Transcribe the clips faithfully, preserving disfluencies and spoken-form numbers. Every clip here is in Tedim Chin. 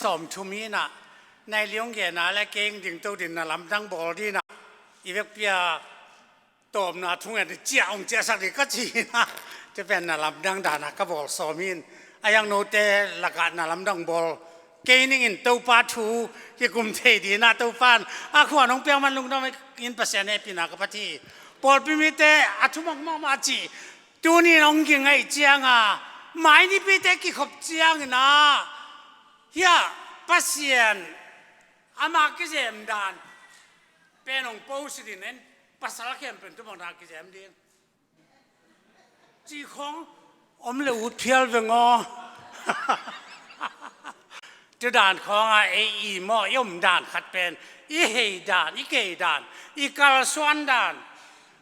sawmthum hi inah, nai liong gena le kei ing ding to din na lamdang bawl dinah i vekpi a tawpna thungen ciah hong ciahsak dih ka ci inah, te pen na lamdang danah ka bawl sawm in, a yang note lakah na lamdang bawl kei ningin Topa thu kikum thei dinah Topa in a khuan hong piak man lungdam in Pasian hehpihna ka phat hi. Pawlpi mite a thumang mahmah cih tuni in hong kingaih cianga mai nipite kikhop cianginah hiah Pasian ama kizem dan pen hong post ding in pasal khempeuh in thumang dan kizem ding cih khong om le ut phial veng aw. Tu dan khawngah ei i maw i om dan khat pen i hei dan, i kei dan, i kalsuan dan,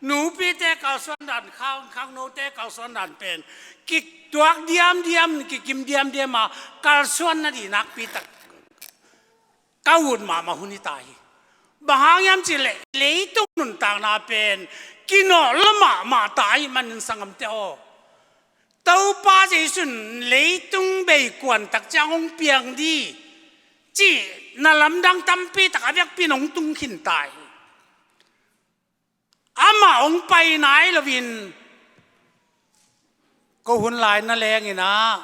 nupite kalsuan dan, khang khangnote kalsuan dan pen kituak diamdiam, kikim diamdiam a kalsuan na dih nakpi tak ka ut mahmah hun hi ta hi. Bang hang hiam cihleh leitung nuntakna pen kinawh lua mahmah ta ahih manin sanggamte aw, Topa Jesu in leitung bei kuan tak ciang hong piang dih cih na lamdang tampi tak a vekpi in hong tung khin ta hi. Amah hong pai nai loin ko hun lai na leng inah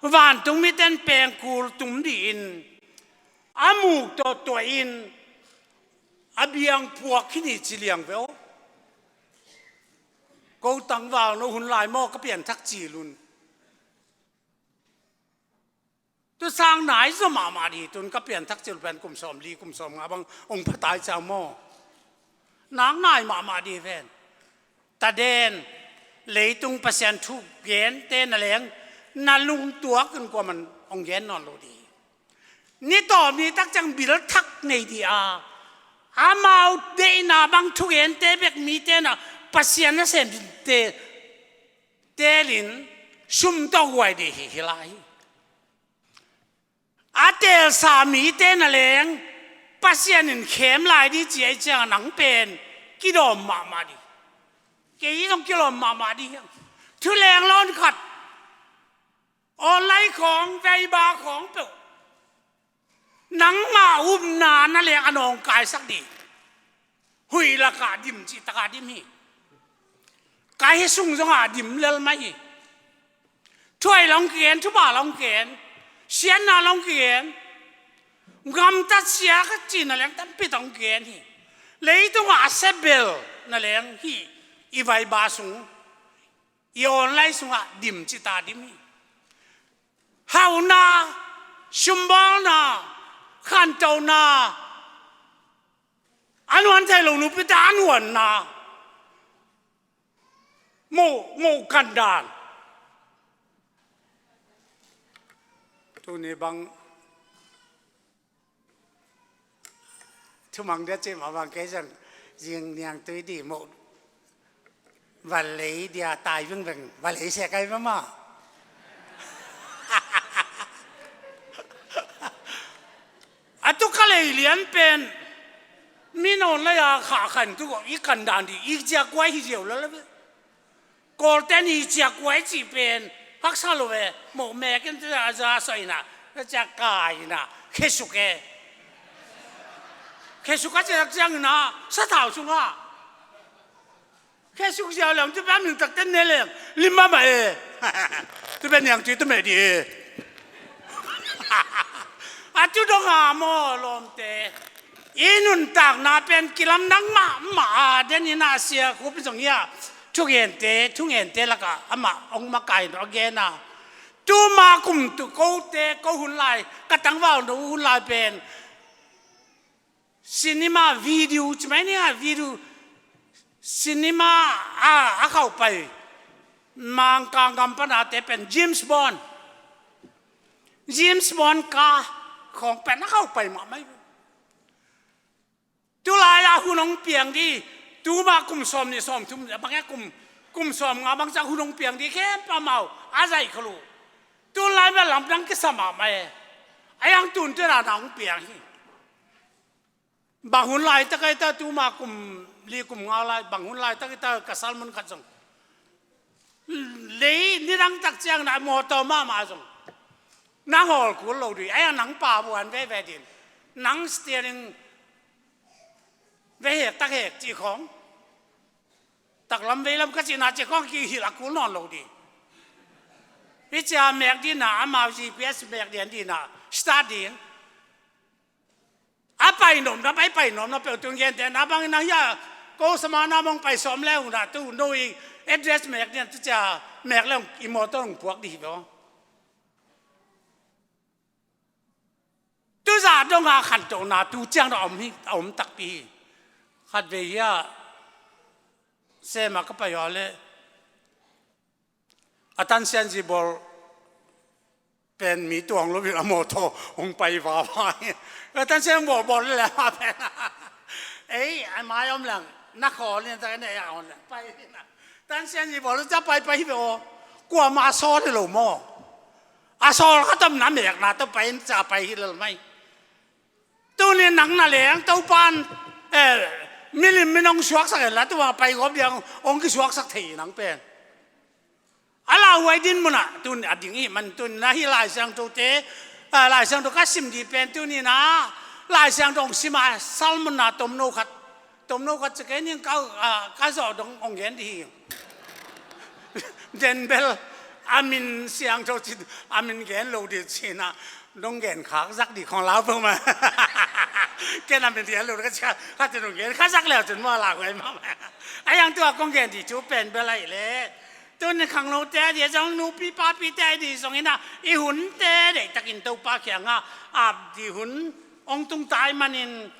vantung mite in pengkul tum dih in a muk tawh tuah in a biang puak khin hi ci liang ve aw. Ko tangval no hun lai maw ka pianthak cil un. Tu sang nai zaw mahmah dih tun ka pianthak cil pen kum sawm li kum sawm nga bang hong phatai ciang maw. Nak nai mahmah dih ven. Taden leitung Pasian thu gente na leng na lungtuak in kuaman hong gen nawn lo dih. Ni tawm ni tak ciang bil thak nei dih a amau deihna bang thugente bek mite na Pasian na sem dinte telin sum tawh huai dih hi hi lai hi. A teelsa mite na leng Pasian in khem lai dih ci ahih ciangin nang pen kidawm mahmah dih. Kei zong kilawm mahmah dih hiang. Thuleng lawn khat online khawng, Viber khawng peuh nangmah upna na leng a nawngkaisak dih. Huih lakah dim cih takah dim hi. Ka hi sung zongah dim lel mai hi. Thuai long kigen, thupha long kigen, siatna long kigen, gamtat sia ka cihna leng tampi tong kigen hi. Leitungah a sebel na leng hi. I Viber sung, i online sungah dim cita dim hi. Hauhna, sumbawlna, khantona, a nuan thei lo nupite a nuanna, moh moh kandan. Tuni bang thumang dia cih mah bang kei zang zing niangtui dih moh. Valei dia tai vengveng, valei sia kai mama. A tu ka lei lian pen min online a khah khan tu i kan dan dih i ciak kuai hi ziau lala ve. Kawlten i ciak kuai cih pen haksa lo ve. Moh mek in tu a za soi na, ka ciak kai na, khesuk e. Khesuk a ciak ciang na sathau sungah. Khesuk ziau leng tu pen min takte ne leng lim mahmah e. Tu pen niangtui tu meh dih e. A tu dong a maw lawmte, i nuntakna pen kilamdang mahmah a, den in a sia khup zong hi a, thugente, thugente lakah amah hong makai no a gen a. Tuma kum tu kote, ko hun lai, ka tangval no hun lai pen cinema video ci mai ni a, video cinema a, a khauh pai. Mangkang gam panate pen James Bond, James Bond ka khawng pen a khauh pai mahmah hi. Tulai a hun hong piang dih, tuma kum sawm nih sawm thum a bang e, kum, kum sawm nga bang ciang hun hong piang dih khempeuh amau a zaih khol uh. Tulai mah lamdang kisa mahmah e. A yang tun tena na hong piang hi. Bang hun laitak ahi ta, tuma kum li kum nga lai, bang hun laitak ahi ta, ka sermon khat zong lei nidang tak ciang na mawtaw mahmah zong Na hawl kul lo dih, a, nang pa buan veve din. Nang steering vei hek tak hek cih khawng. Taklam veilam ka cihna cih khawng kihilh a kul nawn lo dih. Hih cia mek dihna, amau G P S mek dian dihna, start ding. A pai nopna, pai, pai nopna peuh tun gentehna bangin nang hia, ko samana mong pai sawm le huna tu, no i address mek dihna, tu cia mek le hong i motor hong puak dih hi bawh. Tuzah dong a khantohna tu ciang dong a om hi, a om takpi hi. Khatvei hi a, Sem a ka pai aw le, a tansian zi bawl pen mi tuang lo vil a mawtaw hong pai vava hi. A tansian bawl bawl le ma pen. Ei, a mai om lang, na khawl ni ta ne ya on lang. Pai ni na. Tansian zi bawl ca pai pai hi ve aw. Kuama sawl hi lo maw. A sawl kha tam na mekna tawh pai in ca pai hi lel mai. Tuni nang na leng Topan, eh, milim min hong suaksak hen la, tua pai gawp diang hong kisuaksak thei nang pen. A lauhuai din munah tun a ding i man tun na hi Lai Siangtho te, ah, Lai Siangtho ka sim di pen tuni na Lai Siangtho hong sima salmon na tomno khat, tomno khat cakei ning ka, ah, ka zawh dong hong gen di hi. Den bel a min siangtho cin, a min gen lo di cina, dong gen khak zak di khong lau peuh ma. Ken a min gen lo ka cia, ka cin dong gen khak zak leu cin mua lau gai ma ma. A yang tua kong gen di cu pen bel ai le. Tun khang lo te di zong nupi papi te di zong ina, i hun te deih takin Topa kianga ap di hun ong tung tai manin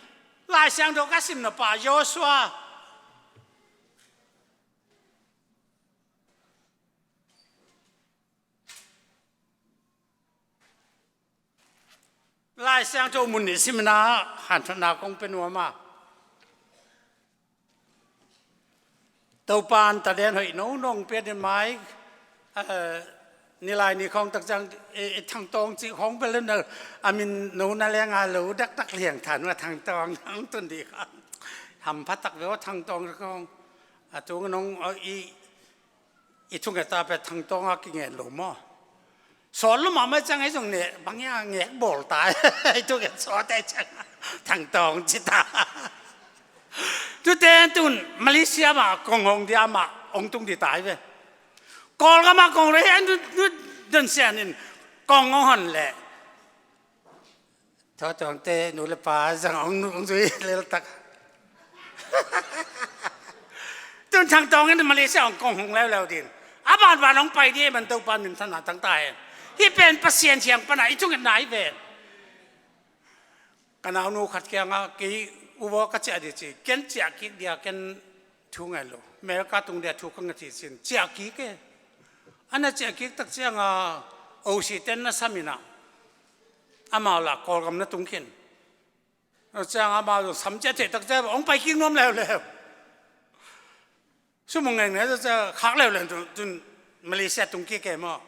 Lai Siangtho ka sim na pa Joshua. Lai Siangtho mun nih simna hanthawnna kong pe nuam a. Topan taden hoih no nong pia din mai, eh, nilai ni khawng tak ciang, eh, eh, Thangtawng cih khawng bel na, a min no na lenga lo dakdak liang than a Thangtawng nang tun di khawng. Hampha tak veu Thangtawng khawng. A tung nong, eh, i I thunget a pia Thangtawng a kingen lo maw? Sawl lo mahmah ciang ei zong ne, bang ia ngek bawl ta. I thunget sawt ei ciang Thangtawng ci ta. Tute tun Malaysia mah kong hong dia mah hong tung di tai ve. Kawlgam ah kong rei an nu, nu don sian in kong hong hon leh. Thawtawngte nu le pa zang hong, hong zui leltak. Tun Thangtawng in Malaysia hong kong hong leuleu din. A banban hong pai di man Topa minthanna tang ta hen. Hih pen Pasian siang pana i thungetna hi ven. Ka naunu khat kiangah kei uvaw ka ciah di ci. Ken ciah kik dia ken thu ngai lo. America tung dia thu ka ngat hi cin. Ciah kik e. A na ciah kik tak cianga O C ten na saminah. Amau lah Kawlgam na tung khin. Ciang amau zong sam ciah theih tak ciang hong pai kik nuam leuleu. Sum hong ngeng ne ciang khak leuleu tun, tun Malaysia tung kik e maw.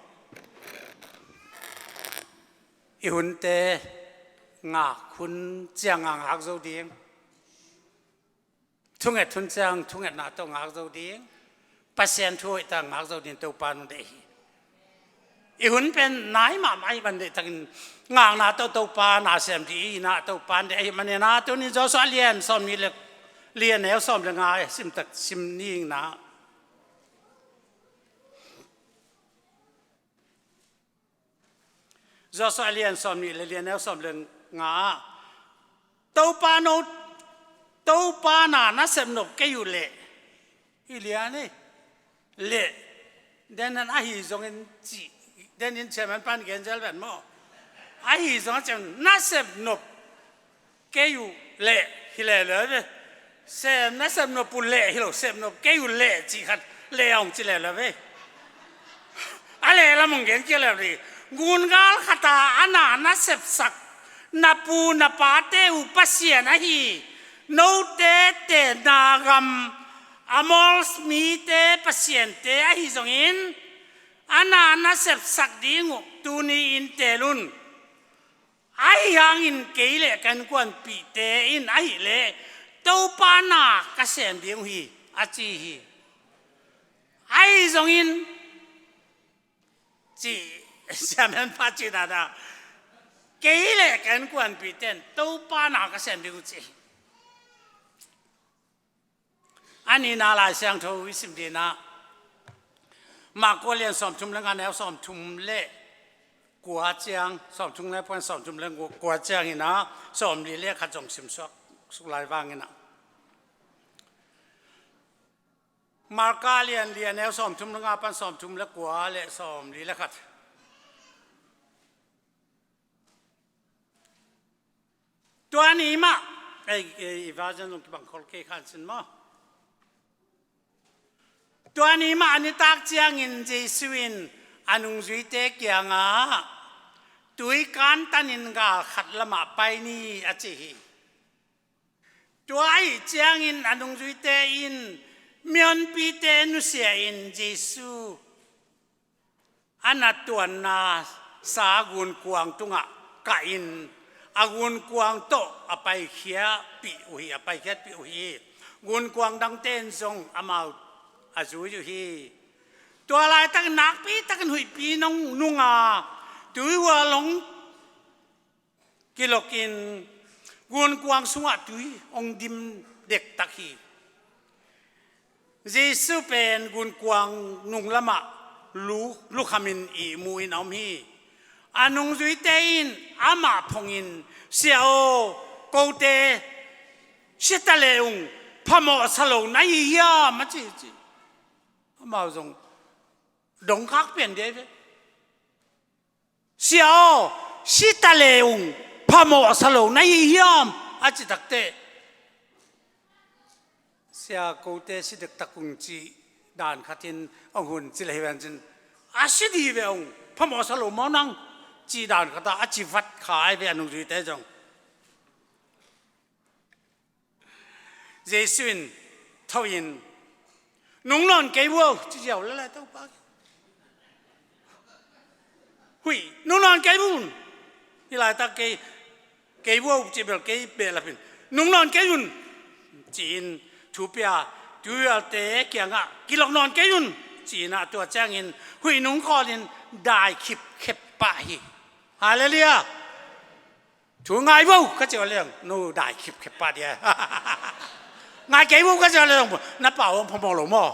I hunte ngak hun ciang a ngak zo ding. Thunget hun ciang thungetna tawh ngak zo ding. Pasian thu hoih ta ngak zo ding Topa nung deih hi. I hun pen nai mahmah hi man deih takin ngakna tawh Topa na sem dih i na Topa deih ahi manin a tunin Joshua lian sawm nih le lian neu sawm le nga sim tak sim ning na. Joshua lian sawm nih le lian neu sawm le nga ah Topa no, Topa na na sep nop kei uh leh. Hi lian ei. Leh. Den nan ahi zongin ci. Den in chairman pan gen zel ven maw. Ahi zongin cian na sep nop kei uh leh hi leuleu ve. Sem na sep nop uh leh hi lo, sep nop kei uh leh cih khat leh a hong ci leuleu ve. A leh lam hong gen kik leuleu hi. Ngungal khata a na na sepsak na pu na pate uh Pasian ahi note tenna gam Amor mite pasiante ahi zongin a na na sepsak ding uh tuni in teel un. Ahi hangin kei le ka innkuanpihte in ahih leh Topa na ka sem ding uh hi, a ci hi. Ahi zongin cih, siamen pa cih dan a, kei le ka innkuanpihte in Topa na ka sem ding uh ci. A nihna Lai Siangtho i sim ding ah, Marka lian sawmthum le nga, neu sawmthum le kua ciang, sawmthum le puan sawmthum le kua ciang in ah, sawmli le khat zong sim suak suk lai vang in ah. Marka lian li, neu sawmthum le nga pan sawmthum le kua le sawmli le khat. Tua ni mah, ei, ei, i version zong kibang khol kei khan sin maw. Tua ni mah a nitak ciangin Jesu in a nungzuite kiangah, "Tui kantanin gal khat lamah pai ni," a ci hi. Tua ahih ciangin a nungzuite in mihonpite nusia in Jesu a na tuannasa gunkuang tungah kah in a gunkuang tawh a paikhiatpih uh hi, a paikhiatpih uh hi. Gunkuang dangte in zong amau a zui uh hi. Tua laitakin nakpitakin huihpi nung, nunga tuihual hong kilokin gunkuang sungah tui hong dim dektak hi. Jesu pen gunkuang nung lamah lu, lukhamin ihmu in a om hi. A nungzuite in amah phongin, "Sia aw, kote si ta le ung, phamawh sa lo na hi hiam?" a ci ci. Amau zong dongkhak pian dia ve. "Sia aw, si ta le ung, phamawh sa lo na hi hiam?" a ci takteh, "Sia, kote si dektak ung," cih dan khatin hong hun ci le hi ven cin, "A si dih ve ung, phamawh sa lo maw nang," cih dan khatah a ci vat kha ai ve a nungzuite zong. Jesu in tho in, "Nung nawn kei vua," ci ziau le lai Topa. "Huih, nung nawn kei vun. Hi laitak kei, kei vua," ci bel kei behlap in, "Nung nawn kei vun," ci-in thu pia, tuihualte kiangah, "Kilok nawn kei vun," ci-in ah tua ciangin huih nung khawlin dai khipkhep pah hi. Halleluiah. Thu ngai vo ka ci uh leng, nu dai khipkhep pah dia. Ngai kei vo ka ci uh leng, na pau hong phamawh lo maw?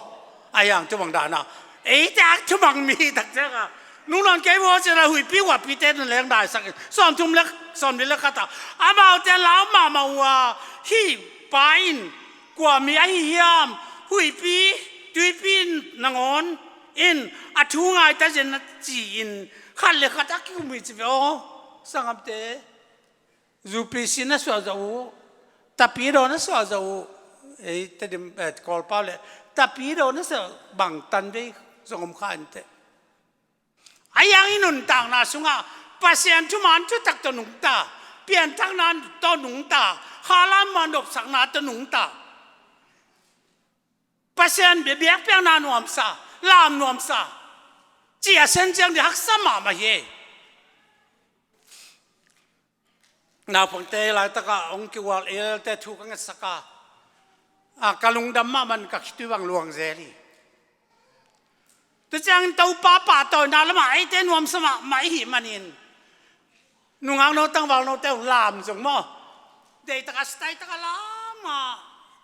Ahi hang tu bang dan a, eite a thumang mi tak ciang a, "Nung nawn kei vo," ci-in a huihpi huahpite na leng daisak in, sawmthum le, sawmli le khat ah, amaute lau mahmah uh a, "Hih pa in kua mi ahi hiam? Huihpi, tuipi in nangawn in a thu ngai ta zen," a ci-in khat le khat a kikum hi ci ve aw. Sanggamte, zupi sin a suah zawh uh, tapidaw na suah zawh uh, ei, Tedim, eh, Kawlpau le tapidaw na suah bang tanvei zong om kha inteh. Ahi hang i nuntakna sungah Pasian thuman thutak tawh nungta, pianthakna tawh nungta, khalam a nopsakna tawh nungta, Pasian bia biakpiakna nuamsa, lam nuamsa, ci a sen ciang dih haksa mahmah hi. Naupangte laitakah hong kiual elte thu ka ngetsak a, a, ka lungdam mahmah in ka khitui bang luang zel hi. Tua ciangin Topa pahtawina lamah eite nuamsa mahmah i hih manin, nungakno tangvalnote uh lam zong maw, deihtak a style tak a lam a,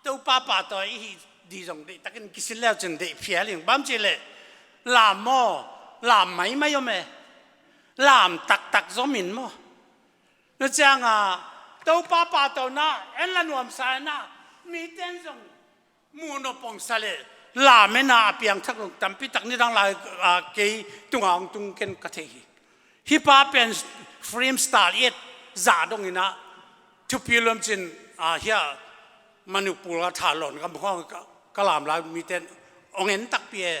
Topa pahtawi i hih dih zong deihtakin kisil leucin deih phial ing. Bang ci leh lam maw, lam maimai om e. Lam taktak zom in maw. Tua ciangah Topa pahtawina en la nuamsa in ah, mite in zong muh nop pongsa le lam en a piangthak lo tampi tak nidang lai, a, kei tungah hong tung ken ka thei hi. Hih pa pen film star i et zah dongin ah thupi lom cin, a, hiah Manipur a Thanlon gam khawng ka, ka lam lai mite in hong en takpi e.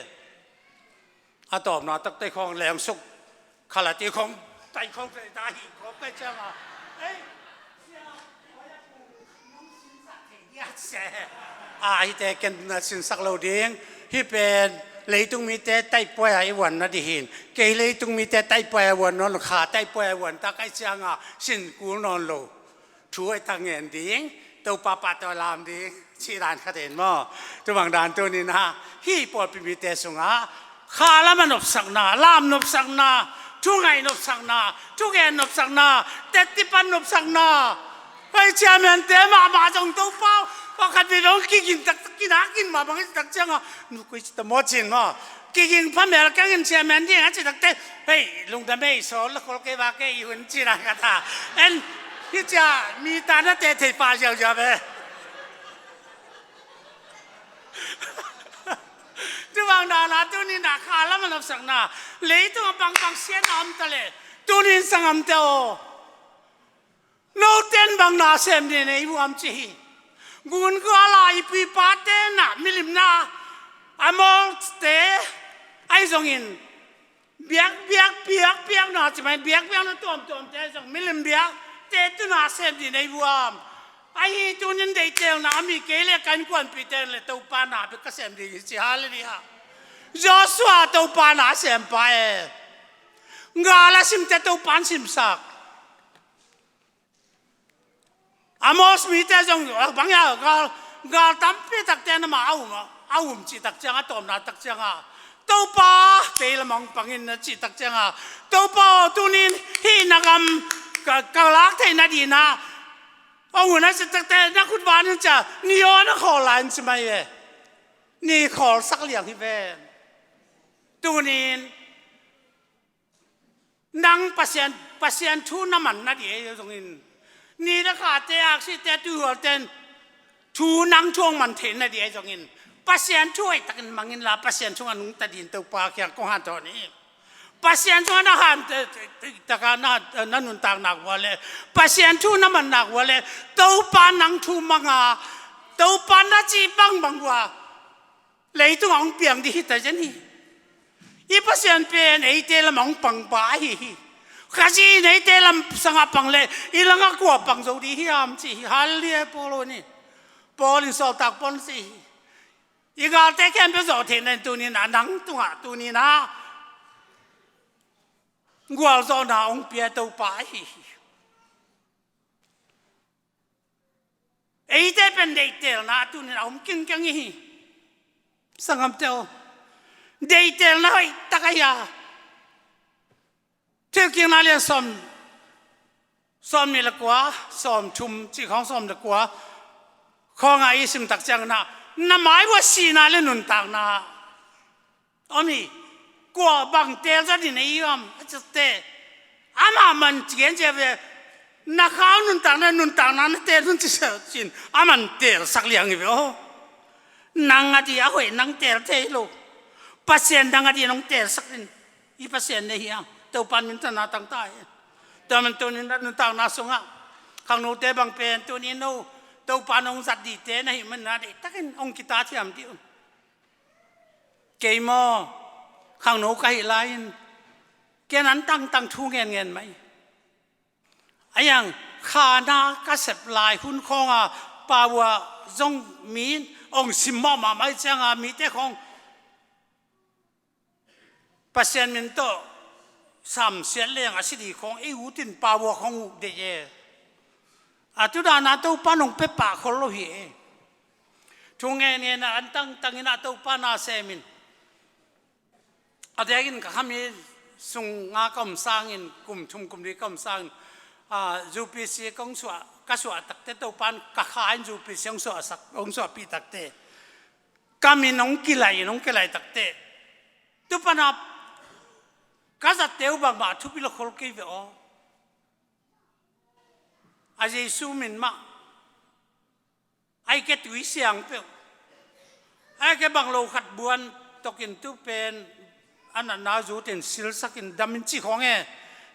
A tawpna tak tei khawng leng suk khalati khawng tai khawng tai ta hi khawng kai ciang a. Ei, sia, sia, nung sinsak thei dia se. A, hihte ken na sinsak lo ding. Hih pen leitung mite taihpuai a i vuan na dih hin. Kei leitung mite taihpuai a vuan nawn lo, kha taihpuai a vuan ta kai ciang a sin kul nawn lo. Thu a tak ngen ding, Topa pahtawi lam ding, cih dan khat in maw. Tua bang dan tuni-in ah, hih pawlpi mite sungah khalam a nopsakna, lam nopsakna, Thungaih nopsakna, thugen nopsakna, tettipan nopsakna. Hei, chairman te mahmah zong Topa aw, pakhat vei dong kiging taktak, kinakin mahmah i taktak ciangah, nu koi ci ta maw cin maw. Kiging phamel keng in chairman ding a ci takte, hei, lungdam ei, sawl la khol kei va kei i hun ci lai ka ta. En, hi cia, mi ta na te thei pa ziauziau ve. Tubang dana tunin a kha lam a nopsakna, leitung a bangbang siatna om ta le, tunin sangamte aw. Noten bang na sem ding nei vuam ci hi. Gun guala i pu i pa te na milimna, a mawlte, ahi zongin, biak, biak, biak, biak na ci mai, biak, biak na tuamtuam te zong milim biak te tuna sem ding nei vuam. Ahi tunin deihtelna a mi kei le kan kuanpih ten le Topa na bek ka sem ding hi ci, halleluiah. Joshua Topa na a sem pa e. Gal a simte Topa an simsak. Amos mite zong, ah, bang ya, gal, gal tampi takte na ma a um, a um cih tak cianga, tawmna tak cianga, Topa, kei lamang pangin na cih tak cianga, Topa aw, tunin hih na gam ka, ka lak theihna dina a um na cih takte na khut vanin cia, ni aw na khawl lai in ci mai ve. Ni khawl sak liang hi ven. Tunin nang Pasian, Pasian thu na man na dih ei zongin, ni le khate, aksite, tuihualten thu nang thu hong man thei na dih ei zongin, Pasian thu hoihtakin mangin la, Pasian thu a nungta din Topa kiang kong hanthawn hi. Pasian thu na han, taka na, na nuntak nak ua le, Pasian thu na man nak ua le, Topa nang thu manga, Topa na cih bangbang ua, leitungah hong piang dih hi ta zen hi. I Pasian pen eite lamah hong pangpa ahi hi. Khazih in eite lam sangah pang le i langah kua pang zo dih hiam cih hi. Halleluiah, Paul ni. Paul in sawltak Paul cih hi. I galte khempeuh zawh theihna in tunin a nang tungah tunin a gualzawhna hong pia Topa ahi hi. Eite pen deihtelna a tunin a om kingkeng i hi. Sangamte aw, deihtelna hoih tak ahi a. Thilkikna lian sawm, sawm nih le kua, sawm thum cih khawng, sawm le kua khawngah i sim tak ciangin ah, na mai uah sihna le nuntakna om hi. Kua bang teel zaw ding na hi hiam a cihte, amah man ci gen cia ve. Na khau nuntakna, nuntakna na teel hun ci sia cin, a man teelsak liang hi ve aw. Nang a dih a hoih nang teel thei lo. Pasian nang a dih nong teelsak in. I Pasian na hi ang. Topa min tana tangta hi. Tua man tunin na nuntakna sungah khangnote bang pen tunin no Topa nong zat dihte na hih man na deihtakin hong kitathiam dih un. Kei maw, khangno ka hih lai-in, ken an tangtang thu ngenngen mai. A iang khana ka sep lai hun khawnga pau a zong mi in hong simmawh mahmah ih cianga mite khawng Pasian min tawh samsiat leng a si dih khawng ei utin pau a khawng uh deih e. A tu dana Topa nong pia pah khol lo hi e. Thu ngen ngen a an tangtang in a Topa na semin. A diakin ka khami sunga ka om sangin, kum thum kum li ka om sangin, a, U P C kong suah, ka suah takte Topan ka kha in U P C hong suahsak, hong suahpih takte. Ka min hong kilai in hong kilai takte. Tupana ka zatte uh bangmah thupi lo khol kei ve aw. A Jesu min mah. Ai ke tui siang peuh. Ai ke bang lo khat buan tokin tu pen a natna zutin silsakin damin ci khawng e.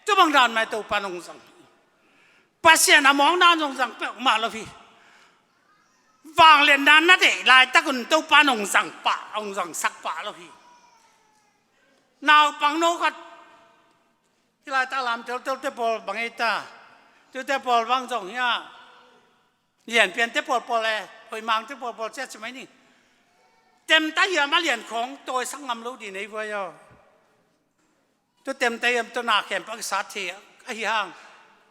Tu bang dan mai Topa nong zang. Pasian a mawng dan nong zang peuh mah lo hi. Vangliatna na deih laitakun Topa nong zang pah, nong zangsak pah lo hi. Naupang no khat hi laitak lam teltel te pawl bang ei ta. Tute pawl bang zong hi a. Lianpiante pawlpawl e, hoihmangte pawlpawl cia ci mai ni. Temta hiam a lian khawng tawisak ngam lo dih nei vuai aw. Tu temta hiam tu na khempeuh a kisat thei ahi hang.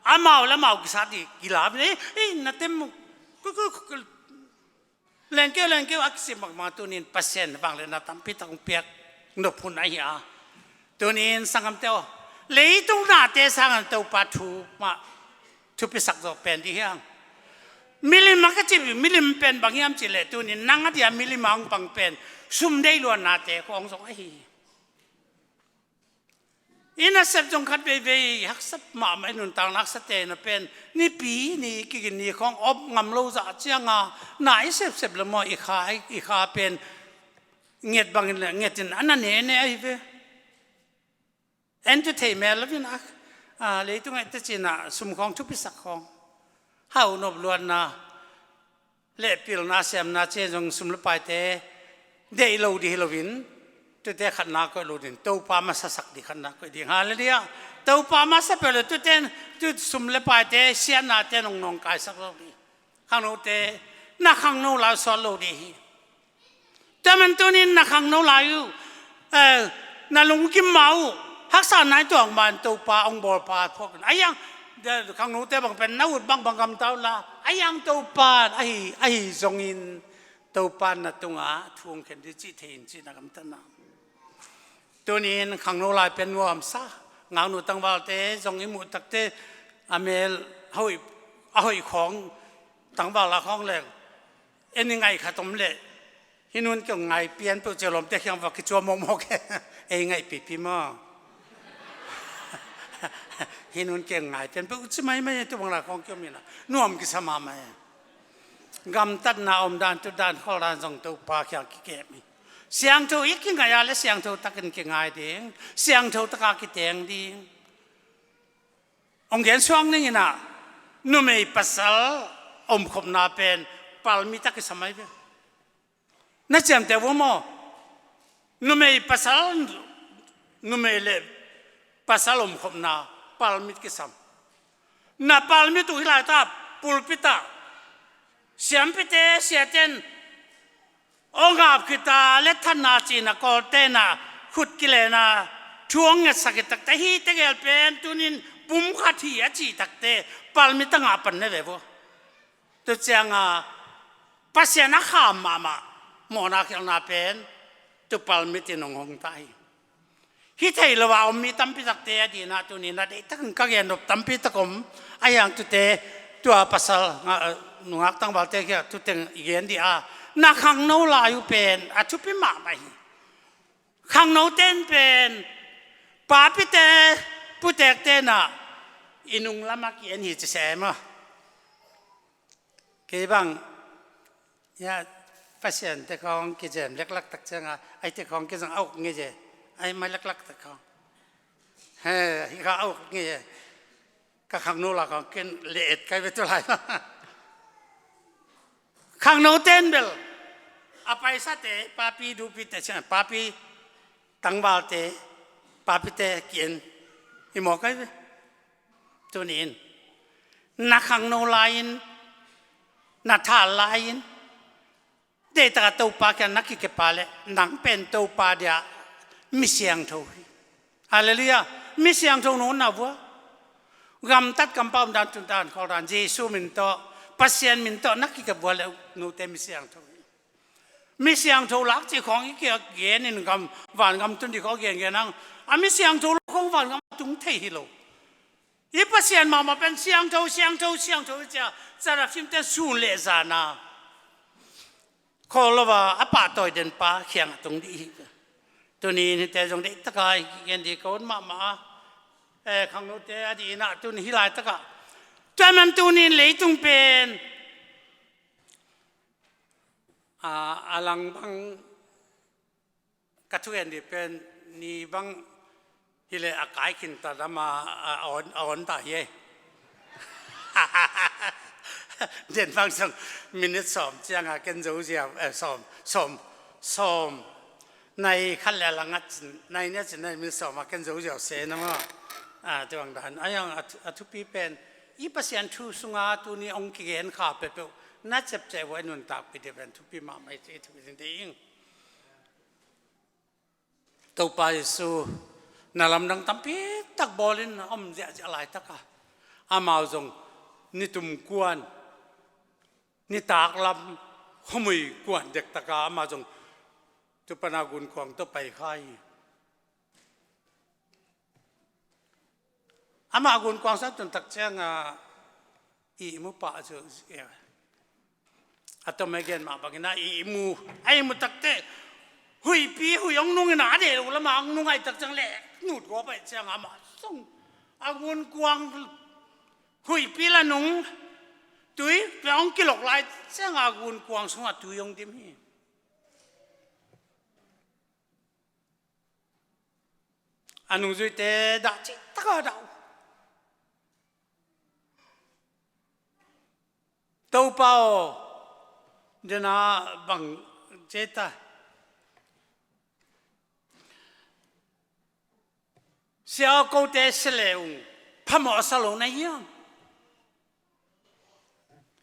Amau le amau kisat dih kila nei, ei, na tem mu. Ku, ku, ku, ku. Lengkeu, lengkeu a kisim mahmah tunin Pasian vangliatna tampi tak hong piak nop hun ahi a. Tunin sanggamte aw. Leitung nate sangin Topa thu mah thupisak zawh pen dih hiang. Milim a ka cih, milim pen bang hiam cih leh tuni-in nang a dia milim a hong pang pen sum deih luannate khawng zong ahi hi. I nasep zong khat veivei haksa mahmah, i nuntakna haksate na pen Nipi ni, Kigin ni khawng op ngam lo zah cianga na i sepsep le maw, i kha, i kha pen nget bangin le ngetin a na nene ahi ve. En tu thei mel lo in a, a, leitung ah i teci-in a sum khawng thupisak khawng, hau nop luatna le pilna siamna ci-in zong sum le paite deih lo dih hi loin, tute khatna koih lo ding, Topa masasak dih khatna koih ding. Halleluiah. Topa masa peuh le tute, tu sum le paite siatnate nong nawngkaisak lo dih. Khangnote, na khangno lai uh suak lo dih hi. Tua man tuni-in na khangno lai uh, eh, na lungkim ma uh, haksa nai tuak man Topa hong bawlpa phawk in. A hiang, khangnote bang pen na ut bangbang gamta uh la, a hiang Topa ahi, ahi zongin Topa na tungah thu hong khen dih cih thei in cih na gamtatna. Tuni-in khangno lai pen nuamsa, ngaknu tangvalte zong i muh takte a mel a hoih, a hoih khawng, tangval a khawng leng en i ngaih khat om leh, hih nun kei hong ngai pian peuh ci-a lawmte kiang va kicuam mawkmawk e. Ei ngaih pipi maw? Hih nun kei hong ngai pian peuh ci maimai e, tu bang lai khawng kiom in a nuam kisa mahmah e. Gamtatna omdan, tutdan, kholdan zong Topa kiang kikem hi. Siangtho i kingaih a le siangtho takin kingai ding, siangtho taka kiteng ding. Hong gen suak ning in a, numei pasal omkhopna pen palmit a kisam ahi ve. Na ciamteh uh maw? Numei pasal, numei le pasal omkhopna palmit kisam. Na palmit uh hih laitak pulpit ah siampite, siaten hong ap khit a, le thanna cihna kawlte na khut kilen a, thu hong ngetsak khit takte, hihte gel pen tuni-in pumkhat hi a cih takte palmit a ngah pan ne ve vua. Tu cianga Pasian a kham mahmah mawhna khialhna pen tu palmit in hong hong ta hi. Hi thei lo a om mi tampi takte a dihna tuni-in a deihtakin ka gen nop tampi tak om. A hiang tute, tua pasal, nga-, nungak tangvalte kia tuteng i gen dih a, na khangno lai uh pen a thupi mahmah hi. Khangnote in pen papite, putekte na i nung lamah ki-en hi ci se maw? Kei bang, ya, Pasian te khawng kizem leklak tak cianga, ai te khawng kizang a uk ngei e, ai mai leklak tak khawng. He, hi kha a uk ngei e. Ka khangno la khawng ken le et kai ve tu lai. Khangnote in bel a paisate, papi dupite ciang, papi tangvalte, papite ki-en hi maw kai ve. Tuni-in na khangno lai-in, na thal lai-in, deihtaka Topa kiang na kikep a leh nang pen Topa dia mi siangtho hi. Halleluiah. Mi siangtho na hi vua. Gamtat, kampau, omdan, tutdan, kholdan, Jesu min tawh, Pasian min tawh na kikep vua leh note mi siangtho hi. Mi siangtho lak cih khawng i kigen in gam, vangam tun ding khawng gengen hang. A mi siangtho lo khawng vangam tung thei hi lo. I Pasian mahmah pen siangtho, siangtho, siangtho i ci a, Seraphim te sun le zan a khawl lo a, a pahtawi den pa kiangah tung dih hi. Tuni-in hihte zong deihtaka i kigen dih ka ut mahmah a. Eh, khangnote a dihna tuni hih laitakah, tua man tuni-in leitung pen, a, a lang bang ka thugen dih pen ni bang hileh a kai khin ta lam a, a, a on, a on ta hi ei. Den bang song minute sawm cianga ken zo ziau, eh, sawm, sawm, sawm. Nai khat le a lang a cin, nai nih a cin nai minute sawm a ken zo ziau se na maw? A, tua bang dan. A hiang a thu-, a thupi pen i Pasian thu sunga tuni hong kigen kha peuhpeuh na ciapteh uh a i nuntakpih dih pen thupi mahmah i ci, thupi ding ding. Topa Jesu na lamdang tampi tak bawlin a om ziahziah laitaka amau zong nitum kuan, nitak lam khuamui kuan dektaka amau zong tu pana gunkuang tawh pai kha hi. Amah gunkuang sang tun tak ciangin ihmu pah cu, a tom a gen mah bangin a ihmu, a ihmu takteh huihpi huih hong nungin a deih lo lamah hong nung ahih tak ciang leh nut gawp ahih ciangin amah sung a gunkuang huihpi la nung tui hong kilok lai ciangin a gunkuang sungah tui hong dim hi. A nungzuite dah cih taka dah uh. Topa aw, dena bang ceta. Sia aw, kote sia le ung phamawh sa lo na hiam?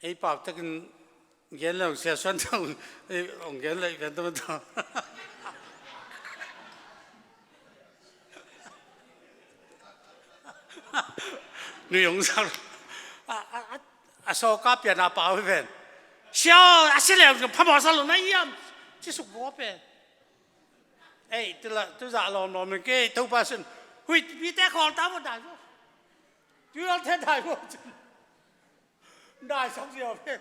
Ei pau takin gen lo sia suan tau, ei ong gen lo i pen tau tau. Nui ong sa lo. A, a, a, a sawka pian a pau i pen. Sia, a sia le ung phamawh sa lo na hiam? Ci suk gua pen. Ei, tu la, tu zah lawmlawm in kei Topa sin. Huihpite khawl ta maw dai maw? Tuihualte dai maw? Daisak zia ve.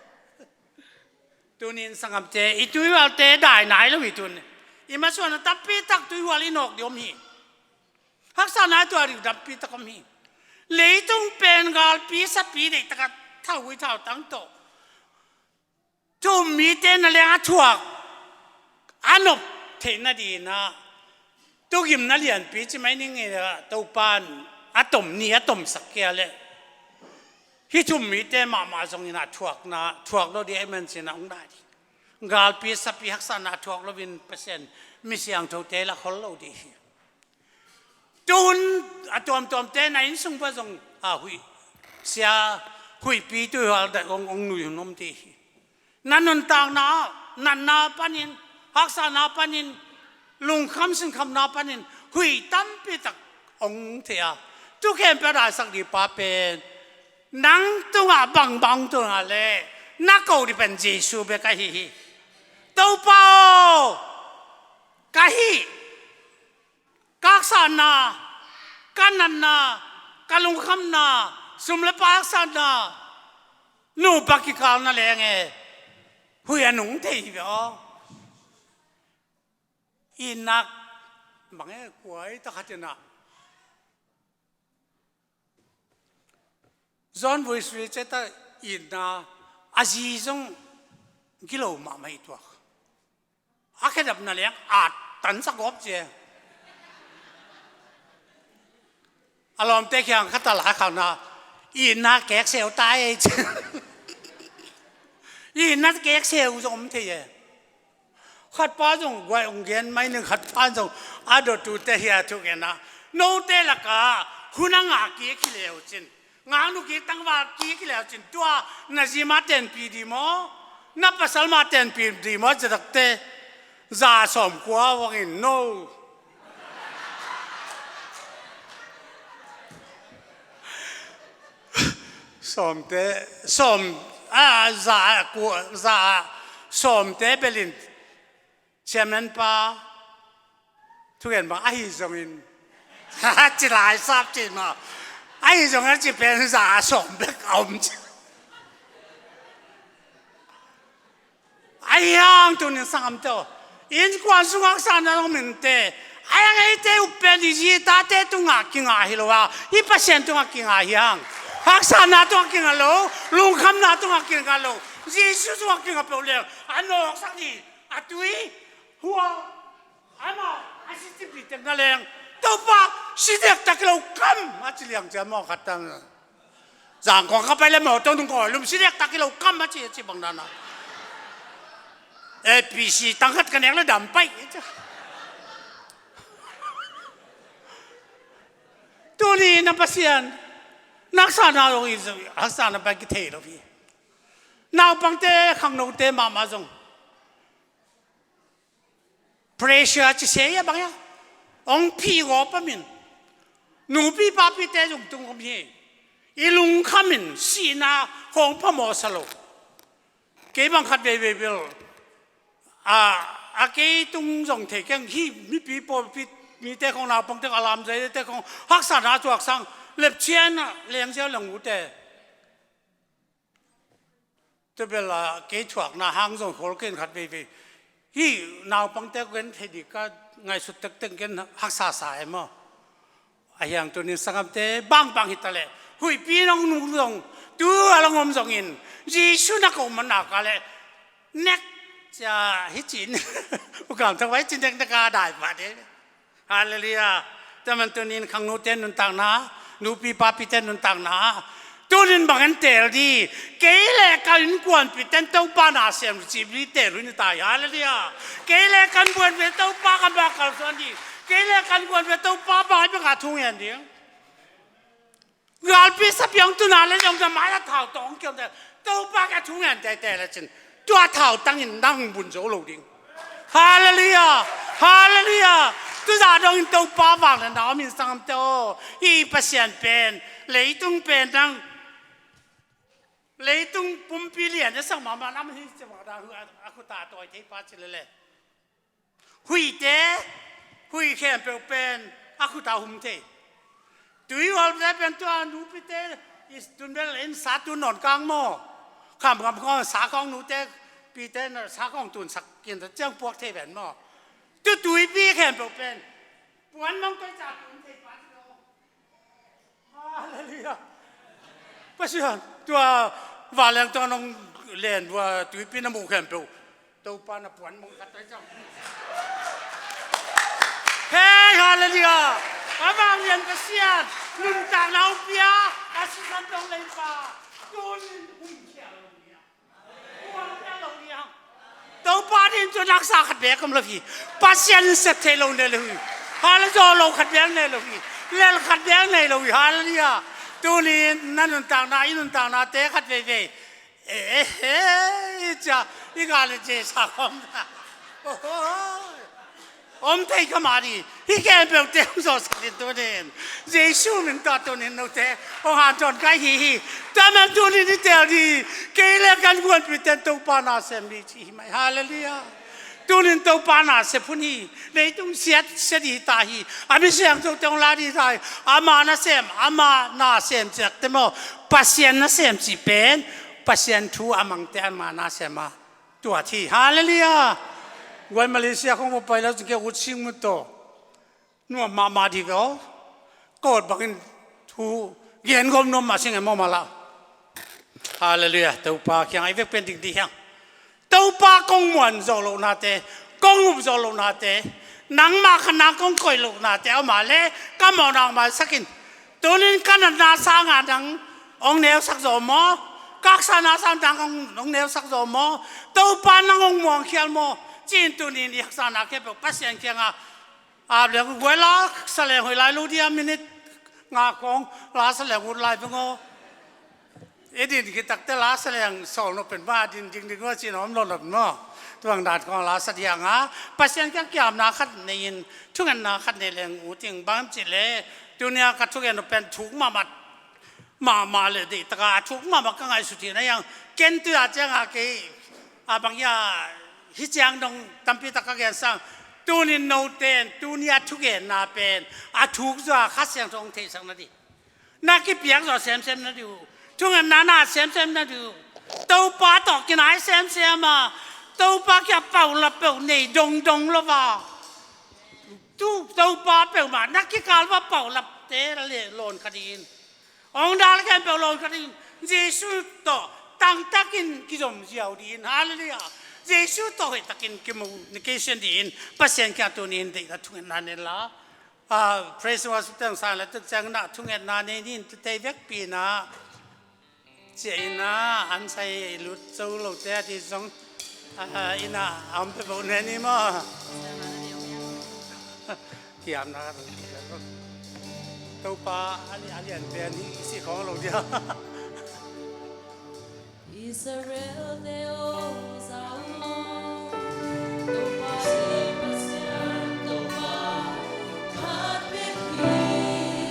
Tunin sanggamte, i tuihualte dai nai lo hi tun. I masuan a tampi tak tuihual i nawk ding om hi. Haksatna tua ding tampi tak om hi. Leitung pen galpi sapi deih taka thau hui thau tang tawh. Thum mite na leng a thuak a nop theih nadinah tugimna lianpi ci mai ning i Topan a tom ni a tomsak kei a leh hih thum mite mahmah zongin a thuakna thuak lo dih a i mancin a hong dai dih. Galpi sapi haksatna a thuak loin Pasian mi siangthote la khol lo dih hi. Tuhun a tuamtuamte na inn sung pa zong a huih sia huihpi tuihual daih ong ong nui hun om ti hi. Na nuntakna ah natna panin haksatna panin lungkham sinkhamna panin huih tampi tak ong thei a tu khempeuh a daisak dih pa pen nang tungah bangbang tungah le na ko dih pen Jesu bek ahi hi. Topa aw, ka hih ka haksatna, ka natna, ka lungkhamna, sum le pai haksatna, nupa kikalna leng e huih a nung thei hi ve aw. Itna bang e kuai takhatinah John Wesley ceta itna a zi zong gilo mahmah i tuak. A khedapna leng a tansak gawp cia. A lawmte kiang kha tala khangna itna kekseu ta ei cia. Itna kekseu zong om thei e. Khatpa zong guai ong gen mai ning khatpa zong a dotute hia thu genna note laka hun a ngah kik hi leu cin ngaknu kik tangval kik hi leu cin tua na zi mah tenpi di maw na pasal mah tenpi di maw citakte za sawm kua vangin no. Sawmte sawm a za kua za sawmte belin chairman pa thugen bang ahi zongin ci lai sap ci maw ahi zongin a ci pen za a sawm bek a om ci. Ahi hang tunin sangam tawh innkuan sungah haksatna om inte ahi hang eite uppen i zi tate tungah kingah hi lo a i Pasian tungah kingah hi hang haksatna tungah kingah lo lungkhamna tungah kingah lo Jesu tungah kingah peuh leng a nawksak dih a tui hua ama a si cip dih tek na leng Topa si dek tak lo kam a ci liang cia maw khat tang. Zangkong kha pai le mawtaw nung kawi lum si dek tak i lo kam a ci a ci bang dana. A P C tang khat ka nek le dam pai. Tuni na Pasian na haksatna lo i haksatna pai kithei lo hi. Naupangte khangnote mahmah zong pressure ci se ia bang ia ong phi gaw pamin nupi papite zong tung om hi. I lungkhamin sihna khawng phamawh sa lo. Kei bang khat veivei bil a a kei tung zong thei keng hi mipi pawlpi mite khawng naupangte khawng a lamzaite khawng haksatna tuaksang Lepchian ah lengziau leng ute. Tua bel a kei thuakna hang zong khawl kei in khat veivei. Hih naupangte gen thei ding ka ngaihsut tektek gen haksa sa e maw? A hiang tunin sangamte bangbang hi ta leh huihpi nong nu zong tu a long om zongin Jesu na ko man nak a leh nek cia hi cin. U Kam Thang vai cin nek nek a dai pah de. Halleluiah. Tua man tunin khangnute nuntakna, nupi papite nuntakna, tunin bang en teel di. Kei le ka innkuanpite in Topa na sem cih li teel uh ni ta hi. Halleluiah. Kei le ka innkuanpite Topa ka bak kalsuan di. Kei le ka innkuanpite Topa bang a bek a thu ngen ding. Galpi sapiang tuna le zong ka mai a thau tawng kiam te. Topa ka thu ngen tete le cin. Tua thau tangin nang bun zo lo ding. Halleluiah. Halleluiah. Tuza dongin Topa vang le na om in sangamte aw. Hih Pasian pen leitung pen nang leitung pumpi lian a sang mahmah lam hi cia bang dan hu a khuta tawi thei pa ci lele. Huihte, huih khempeuh pen a khuta hum thei. Tuihualte pen tua nupite i tun bel in sa tun nawn kang maw? Khamkham khawng sa khawng nute pite na sa khawng tunsak kin ta ciang puak thei ven maw? Tu tuipi khempeuh pen puan mong toi ca tun thei pa ci lo. Halleluiah. Pasian tua vanleng tua nong len tua tuipi na muh khempeuh Topa na puan mong khat tai cang. Hei, halleluiah. A vanglian Pasian nuntakna hong pia a sisan dong leipa tunin hum khia lo ni a Topa din tu naksa khat bek om lo hi. Pasian in sep thei lo nei lo hi. Hallelujah, zawh lo khat bek nei lo hi. Lel khat bek nei lo hi. Hallelujah. Tunin na nuntakna, i nuntaknate khat veivei. Eh, eh, eh, cia, i gal le cia sa khawm na. Oh, oh. Om thei kha mah dih. Hih khempeuh te hong zawhsak in tunin Jesu min tawh tunin note hong hanthawn kai hi hi. Tua man tunin i tel dih. Kei le kan guanpihte in Topa na sem dih ci hi mai. Halleluiah. Tunin Topa na sem hun hi. Leitung siat sia dih ta hi. A mi siangthote hong la dih ta hi. Ama na sem, ama na sem ciakte maw? Pasian na sem cih pen Pasian thu a mangte ama na sem a. Tua thi, halleluiah. Guai Malaysia khong vo pai lo cin ke ut sing mu to. Nuam mahmah dih ve aw. Kawt bangin thu gen gom nuam mah sing e maw mala. Halleluiah. Topa kiang ei vek pen ding dih hiang. Topa kong muan zawh lohnate, kong up zawh lohnate, nangmah khat nang kong koih lohnate a om a le ka mawhna hong maisak in. Tunin ka natna sangah nang hong neusak zaw maw? Ka haksatna sangah nang hong, hong neusak zaw maw? Topa nang hong muangkhial maw? Ci-in tunin i haksatna khempeuh Pasian kiangah ap leng uh. Guai la saleng hoih lai lo dia, minit nga khawng la saleng ut lai veng aw. I din khit takte la saleng sawl nop pen mah din ding ding aw ci-in a om lo nop maw? Tuang dan khawng la sa diang a Pasian kiang kiamna khat nei-in thungetna khat nei leng uh ting bang cih leh tunia ka thungen nop pen thuk mahmah mahmah le deih taka a thuk mahmah ka ngaihsut hi na hiang. Ken tuia cianga kei a bang hia hi ciang dong tampi tak ka gen sang. Tunin note in tunia thugenna pen a thuk zaw a Kha Siangtho hong theihsak na dih, na kipiak zaw semsem na dih uh, thungetna na semsem na dih uh. Topa tawh kinai semsem a Topa kia paulap peuh nei dongdong lo va. Tu Topa peuhmah na kikal va paulapte le lawn kha dih in. Hong dal khempeuh lawn kha dih in. Jesu tawh tangtakin kizom ziau dih in. Halleluiah. Jesu tawh hoihtakin communication dih in Pasian kiang tunin deihna thungetna nei la. Ah, praise and worship teng sang le tuk ciang na thungetna nei ni in tutei vekpi na. Cia ina an sai lut zo lo te a ti zong, ah, ina a om pe bo ne ni maw? Kiamna Topa a li-, a lian pen hi si khawng lo dia. Israel te